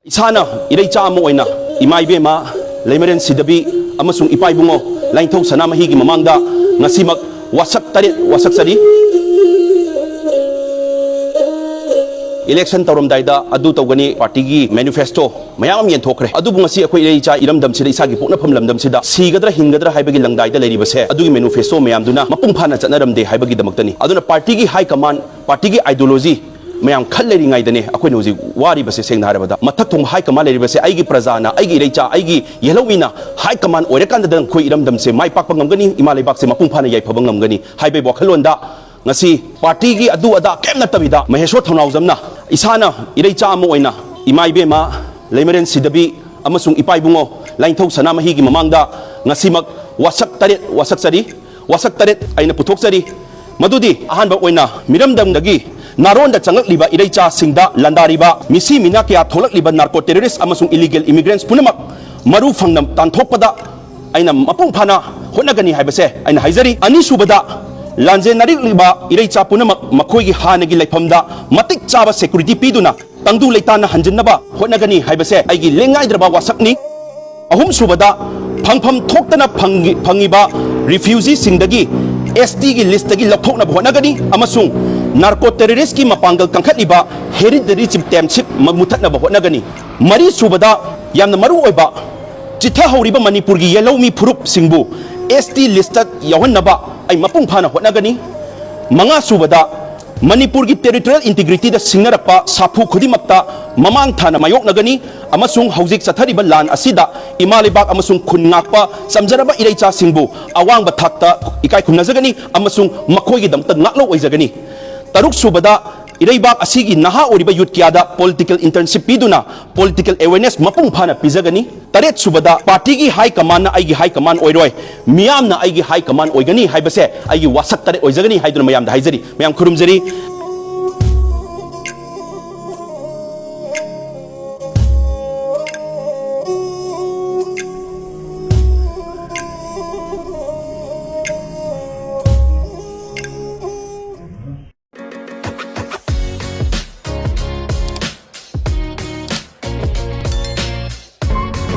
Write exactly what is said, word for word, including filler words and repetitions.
ꯏꯁꯥꯅ ꯏꯔꯩꯆꯥ ꯑꯃ ꯑꯣꯏꯅ ꯏꯃꯥ ꯏꯕꯦꯝꯃ, ꯂꯩꯃꯔꯦꯟ ꯁꯤꯗꯕꯤ ꯑꯃꯁꯨꯡ ꯏꯄꯥ ꯏꯕꯨꯡꯉꯣ ꯂꯥꯏꯅꯤꯡꯊꯧ ꯁꯅꯥꯃꯍꯤꯒꯤ ꯃꯃꯥꯡꯗ ꯉꯁꯤꯃꯛ ꯋꯥꯁꯛ ꯇꯔꯦꯠ ꯋꯥꯁꯛꯆꯔꯤ꯫ ꯏꯂꯦꯛꯁꯟ ꯇꯧꯔꯝꯗꯥꯏꯗ ꯑꯗꯨ ꯇꯧꯒꯅꯤ, ꯄꯥꯔꯇꯤꯒꯤ ꯃꯦꯅꯤꯐꯦꯁꯇꯣ ꯃꯌꯥꯝ ꯑꯃ ꯌꯦꯟꯊꯣꯛꯈ꯭ꯔꯦ꯫ ꯑꯗꯨꯕꯨ ꯉꯁꯤ ꯑꯩꯈꯣꯏ ꯏꯔꯩꯆꯥ ꯏꯔꯝꯗꯝꯁꯤꯗ, ꯏꯁꯥꯒꯤ ꯄꯣꯛꯅꯐꯝ ꯂꯝꯗꯝꯁꯤꯗ ꯁꯤꯒꯗ꯭ꯔꯥ ꯍꯤꯡꯒꯗ꯭ꯔꯥ ꯍꯥꯏꯕꯒꯤ ꯂꯪꯗꯥꯏꯗ ꯂꯩꯔꯤꯕꯁꯦ, ꯑꯗꯨꯒꯤ ꯃꯦꯅꯤꯐꯦꯁꯇꯣ ꯃꯌꯥꯝꯗꯨꯅ ꯃꯄꯨꯡ ꯐꯥꯅ ꯆꯠꯅꯔꯝꯗꯦ ꯍꯥꯏꯕꯒꯤꯗꯃꯛꯇꯅꯤ꯫ ꯑꯗꯨꯅ ꯄꯥꯔꯇꯤꯒꯤ ꯍꯥꯏ ꯀꯃꯥꯟ, ꯄꯥꯔꯇꯤꯒꯤ ideology ꯃꯌꯥꯝ ꯈꯜ ꯂꯩꯔꯤꯉꯩꯗꯅꯦ ꯑꯩꯈꯣꯏꯅ ꯍꯧꯖꯤꯛ ꯋꯥꯔꯤꯕꯁꯦ꯫ ꯁꯦꯡꯅ ꯍꯥꯏꯔꯕꯗ, ꯃꯊꯛ ꯊꯣꯡꯕ ꯍꯥꯏ ꯀꯃꯥꯟ ꯂꯩꯔꯤꯕꯁꯦ, ꯑꯩꯒꯤ ꯄ꯭ꯔꯖꯥꯅ, ꯑꯩꯒꯤ ꯏꯔꯩꯆꯥ, ꯑꯩꯒꯤ ꯌꯦꯜꯍꯧꯃꯤꯅ ꯍꯥꯏ ꯀꯃꯥꯟ ꯑꯣꯏꯔꯀꯥꯟꯗ ꯑꯩꯈꯣꯏ ꯏꯔꯝꯗꯝꯁꯦ ꯃꯥꯏ ꯄꯥꯛꯄ ꯉꯝꯒꯅꯤ, ꯏꯃꯥ ꯂꯩꯕꯥꯛꯁꯦ ꯃꯄꯨꯡ ꯐꯥꯅ ꯌꯥꯏꯐꯕ ꯉꯝꯒꯅꯤ ꯍꯥꯏꯕꯒꯤ ꯋꯥꯈꯜꯂꯣꯟꯗ ꯉꯁꯤ ꯄꯥꯔꯇꯤꯒꯤ ꯑꯗꯨ ꯑꯗꯥ ꯀꯩꯝ ꯅꯠꯇꯕꯤꯗ, ꯃꯍꯦꯁꯣꯔ ꯊꯧꯅꯥꯎꯖꯝꯅ ꯏꯁꯥꯅ ꯏꯔꯩꯆꯥ ꯑꯃ ꯑꯣꯏꯅ ꯏꯃꯥ ꯏꯕꯦꯝꯃ, ꯂꯩꯃꯔꯦꯟ ꯁꯤꯗꯕꯤ ꯑꯃꯁꯨꯡ ꯏꯄꯥ ꯏꯕꯨꯡꯉꯣ ꯂꯥꯏꯅꯤꯡꯊꯧ ꯁꯅꯥꯃꯍꯤꯒꯤ ꯃꯃꯥꯡꯗ ꯉꯁꯤꯃꯛ ꯋꯥꯁꯛ ꯇꯔꯦꯠ ꯋꯥꯁꯛꯆꯔꯤ꯫ ꯋꯥꯁꯛ ꯇꯔꯦꯠ ꯑꯩꯅ ꯄꯨꯊꯣꯛꯆꯔꯤ꯫ ꯃꯗꯨꯗꯤ, ꯑꯍꯥꯟꯕ ꯑꯣꯏꯅ, ꯃꯤꯔꯝꯗꯝꯗꯒꯤ ꯅꯥꯔꯣꯟꯗ ꯆꯪꯂꯛꯂꯤꯕ ꯏꯔꯩꯆꯥꯁꯤꯡꯗ ꯂꯥꯟꯗꯥꯔꯤꯕ ꯃꯤꯁꯤ ꯃꯤꯅꯥ ꯀꯌꯥ ꯊꯣꯛꯂꯛꯂꯤꯕ narco terrorist ꯑꯃꯁꯨꯡ illegal immigrants ꯄꯨꯝꯅꯃꯛ ꯃꯔꯨ ꯐꯪꯅ ꯇꯥꯟꯊꯣꯛꯄꯗ ꯑꯩꯅ ꯃꯄꯨꯡ ꯐꯥꯅ ꯍꯣꯠꯅꯒꯅꯤ ꯍꯥꯏꯕꯁꯦ ꯑꯩꯅ ꯍꯥꯏꯖꯔꯤ꯫ ꯑꯅꯤꯁꯨꯕꯗ, ꯂꯥꯟꯖꯦꯟꯅꯔꯛꯂꯤꯕ ꯏꯔꯩꯆꯥ ꯄꯨꯝꯅꯃꯛ ꯃꯈꯣꯏꯒꯤ ꯍꯥꯟꯅꯒꯤ ꯂꯩꯐꯝꯗ ꯃꯇꯤꯛ ꯆꯥꯕ security ꯄꯤꯗꯨꯅ ꯇꯪꯗꯨ ꯂꯩꯇꯥꯅ ꯍꯟꯖꯤꯟꯅꯕ ꯍꯣꯠꯅꯒꯅꯤ ꯍꯥꯏꯕꯁꯦ ꯑꯩꯒꯤ ꯂꯦꯡꯉꯥꯏꯗ꯭ꯔꯕ ꯋꯥꯁꯛꯅꯤ꯫ ꯑꯍꯨꯝꯁꯨꯕꯗ, ꯐꯪꯐꯝ ꯊꯣꯛꯇꯅ ꯐꯪꯉꯤ-, ꯐꯪꯉꯤꯕ refugeeꯁꯤꯡꯗꯒꯤ STꯒꯤ listꯇꯒꯤ ꯂꯧꯊꯣꯛꯅꯕ ꯍꯣꯠꯅꯒꯅꯤ ꯑꯃꯁꯨꯡ narco terroristꯀꯤ ꯃꯄꯥꯡꯒꯜ ꯀꯟꯈꯠꯂꯤꯕ hereditary chieftainship ꯃ-, ꯃꯨꯊꯠꯅꯕ ꯍꯣꯠꯅꯒꯅꯤ꯫ ꯃꯔꯤꯁꯨꯕꯗ, ꯌꯥꯝꯅ ꯃꯔꯨ ꯑꯣꯏꯕ, ꯆꯤꯊꯍꯧꯔꯤꯕ ꯃꯅꯤꯄꯨꯔꯒꯤ ꯌꯦꯜꯍꯧꯃꯤ ꯐꯨꯔꯨꯞꯁꯤꯡꯕꯨ ST listꯇ ꯌꯥꯎꯍꯟꯅꯕ ꯑꯩ ꯃꯄꯨꯡ ꯐꯥꯅ ꯍꯣꯠꯅꯒꯅꯤ꯫ ꯃꯉꯥꯁꯨꯕꯗ, ꯃꯅꯤꯄꯨꯔꯒꯤ territorial integrityꯗ ꯁꯤꯡꯅꯔꯛꯄ ꯁꯥꯐꯨ ꯈꯨꯗꯤꯡꯃꯛꯇ ꯃꯃꯥꯡ ꯊꯥꯅ ꯃꯥꯌꯣꯛꯅꯒꯅꯤ ꯑꯃꯁꯨꯡ ꯍꯧꯖꯤꯛ ꯆꯠꯊꯔꯤꯕ ꯂꯥꯟ ꯑꯁꯤꯗ ꯏꯃꯥ ꯂꯩꯕꯥꯛ ꯑꯃꯁꯨꯡ ꯈꯨꯟ ꯉꯥꯛꯄ ꯆꯝꯖꯔꯕ ꯏꯔꯩꯆꯥꯁꯤꯡꯕꯨ ꯑꯋꯥꯡꯕ ꯊꯥꯛꯇ ꯏꯀꯥꯏ ꯈꯨꯝꯅꯖꯒꯅꯤ ꯑꯃꯁꯨꯡ ꯃꯈꯣꯏꯒꯤꯗꯃꯛꯇ ꯉꯥꯛꯂꯧ ꯑꯣꯏꯖꯒꯅꯤ꯫ ꯇꯔꯨꯛꯁꯨꯕꯗ, ꯏꯔꯩꯕꯥꯛ ꯑꯁꯤꯒꯤ ꯅꯍꯥ ꯑꯣꯏꯔꯤꯕ youth ꯀꯌꯥꯗ political internship ꯄꯤꯗꯨꯅ political awareness ꯃꯄꯨꯡ ꯐꯥꯅ ꯄꯤꯖꯒꯅꯤ꯫ ꯇꯔꯦꯠꯁꯨꯕꯗ, ꯄꯥꯔꯇꯤꯒꯤ high commandꯅ ꯑꯩꯒꯤ high command ꯑꯣꯏꯔꯣꯏ, ꯃꯤꯌꯥꯝꯅ ꯑꯩꯒꯤ high command ꯑꯣꯏꯒꯅꯤ ꯍꯥꯏꯕꯁꯦ ꯑꯩꯒꯤ ꯋꯥꯁꯛ ꯇꯔꯦꯠ ꯑꯣꯏꯖꯒꯅꯤ ꯍꯥꯏꯗꯨꯅ ꯃꯌꯥꯝꯗ ꯍꯥꯏꯖꯔꯤ꯫ ꯃꯌꯥꯝ ꯈꯨꯔꯨꯝꯖꯔꯤ꯫